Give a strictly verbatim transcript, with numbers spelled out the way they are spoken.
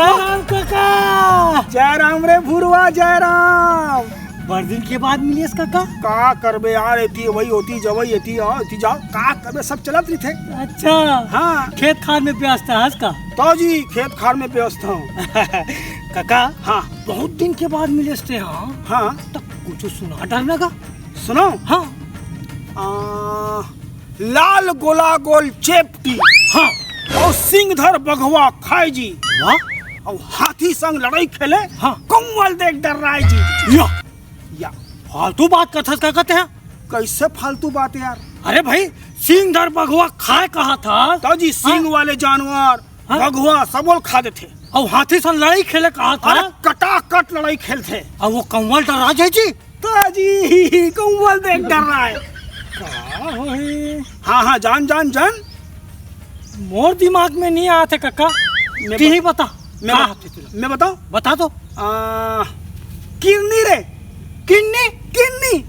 राम काका। जय राम रे भुरवा, जय राम। बड़ दिन के बाद मिलेस काका। का करबे यार, एती वही होती जवई, एती आओ, एती जाओ, का करबे, सब चलत रहिथे। अच्छा। हाँ। खेत खार में व्यस्त हस का? तो जी, खेत खार में व्यस्त हूँ। काका, हाँ। बहुत दिन के बाद मिलेस ते, हाँ? हाँ। त कुछ सुना डर लगा। सुनो। हाँ। आ, लाल गोला गोल चेपटी। हाँ। अउ सिंगधर बघवा खाय जी। वाह। अउ हाथी संग लड़ई खेले। हाँ। कंवल देख डर्राय जी। या। या। फालतू बात कथस का कहते हैं? कैसे फालतू बात यार? अरे भाई, सिंगधर बघवा खाय कहा था। तो जी, सिंग हाँ? वाले जानवर, हाँ? बघवा सबो ल खा देथे। अउ हाथी संग लड़ई खेले कहा था। अरे कटाकट लड़ई खेलथे। अउ वो कंवल डर्रा जाय जी। तो जी, कंवल देख डर्राय। का होही? हाँ, हाँ, जान, जान, जान। मोर दिमाग में नहीं आत हे, काका। मैं तिही बता-, बता, मैं का बता-, होथे तेला? मैं बताऊं? बता तो। आ, किन्नी रे। किन्नी? किन्नी।